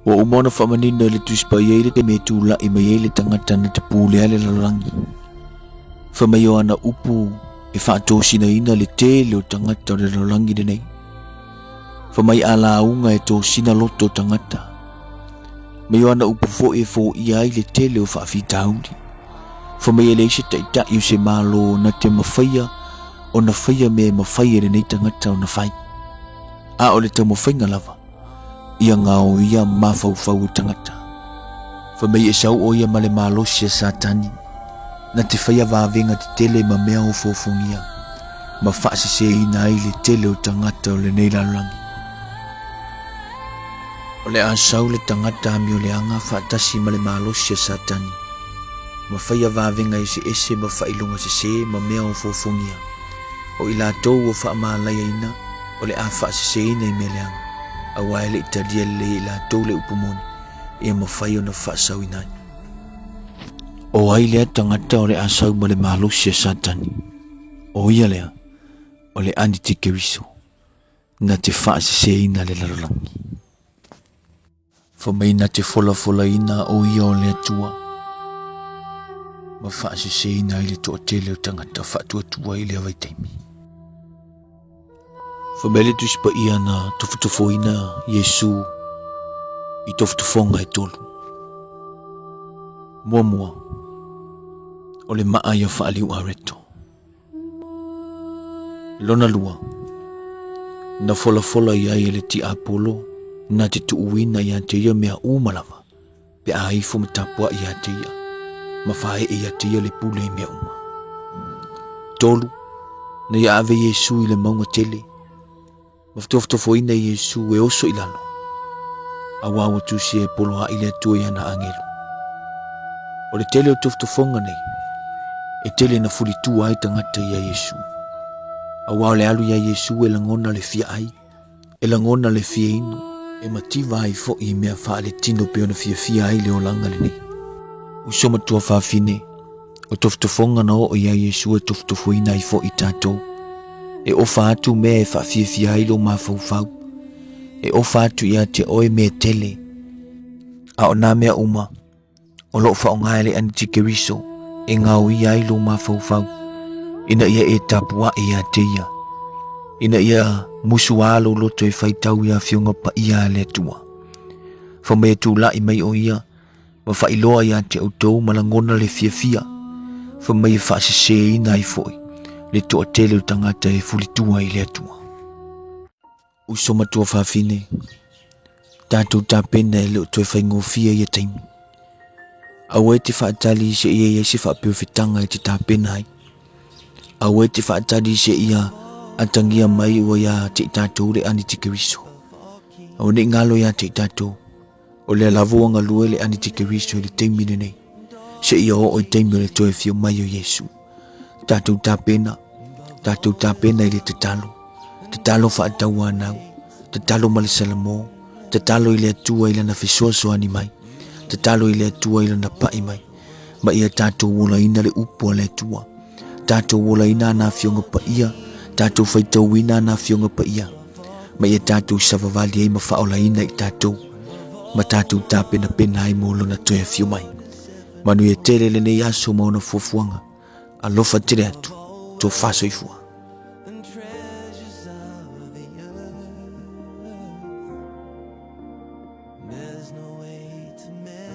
Ua uma ona faamanino e le Tusi Paia i le taimi e tulai mai ai le tagata na te pulea le lalolagi. Fai mai o ana upu e faatosinaina le tele o tagata o le lalolagi lenei. Fai mai a lauga e tosina loto o tagata. Mai o ana upu foi e foia ai le tele o faafitauli. Fai mai e leai se taitai o se Malo na te mafaia ona faia mea e mafai e lenei tagata ona fai. A o le taumafaiga lava, ia gaoia mafaufau o tagata. Fai mai e sau o ia ma le malosi a Satani, na te faia vavega tetele ma mea ofoofogia, ma faaseseina ai le tele o tagata o lenei lalolagi. O le a sau le tagata amioleaga faatasi ma le malosi a Satani, ma faia vavega eseese ma faailoga sese ma mea ofoofogia. O i latou ua faamalaiaina, o le a faaseseina i mea leaga, aua e le i talia lelei e i latou le upu moni, ia mafai ona faasauina ai. O ai lea tagata o le a sau ma le malosi a Satani? O ia lea, o le Anitikeriso, na te faaseseina le lalolagi. Fai mai na te folafolaina o ia o le Atua, ma faaseseina ai le toatele o tagata faatuatua i lea vaitaimi. Fai mai le Tusi Paia na tofotofoina Iesu i tofotofoga e tolu. Muamua, o le maa ia faaliu areto. Lona lua, na folafola i ai e le tiapolo na te tuuina ia te ia mea uma lava, pe a ifo ma tapuai ia te ia, ma faaee ia te ia le pule i mea uma. Tolu, na ia ave Iesu i le mauga tele, Ma fitofotofoina Iesu e oso i lalo, auā ua tusia e poloaʻi le Atua i ana agelu. O le tele o tofotofoga nei, e tele na fulitua ai tagata iā Iesu. Auā o le alu iā Iesu e lagona le fia ai, e lagona le fia inu, e mativa ai foʻi i mea faaletino pei ona fiafia ai le olaga lenei. Uso matua fafine, O tofotofoga na oo iā Iesu e tofotofoina ai foʻi tatou. E ofa atu mea e faafiafia ai lou mafaufau. E ofa atu ia te oe mea tele. A o nā mea uma, o loo faaaoga e le Anitikeriso e gaoia ai lou mafaufau, ina ia e tapuaʻe ia te ia, ina ia musuā lou loto e faitau i Afioga Paia a le Atua. Fai mai e tulaʻi mai o ia, Ma faailoa ia te outou ma lagona le fiafia, fai mai e faaseseina ai foi le toatele o tagata e fulitua i le Atua. Uso matua fafine, tatou tapena e le o toe faigofie ia taimi. Aua e te faatali se ia i ai se faapeofetaga e te tapena ai. Aua e te faatali se ia atagia mai ua ia te i tatou le Anitikeriso. Aua ne i ngalo ia te i tatou. O lea lava ua galue le Anitikeriso i le taimi lenei, seia oo i taimi o le toe afio mai o Iesu. Tatou tapena, tatou tapena i le tatalo, tatalo faatauanau, tatalo ma le Salamo, tatalo i le Atua i lana fesoasoani mai, tatalo i le Atua i lana pai mai, ma ia tatou olaina le upu a le Atua. Tatou olaina ana afioga paia, tatou faitauina ana afioga paia, ma ia tatou savavali ai ma faaolaina i tatou, ma tatou tapenapena ai mo lona toe afio mai. Manuia tele lenei aso ma ona fuafuaga. Alofa tele atu, tofa soifua. There's no way to measure.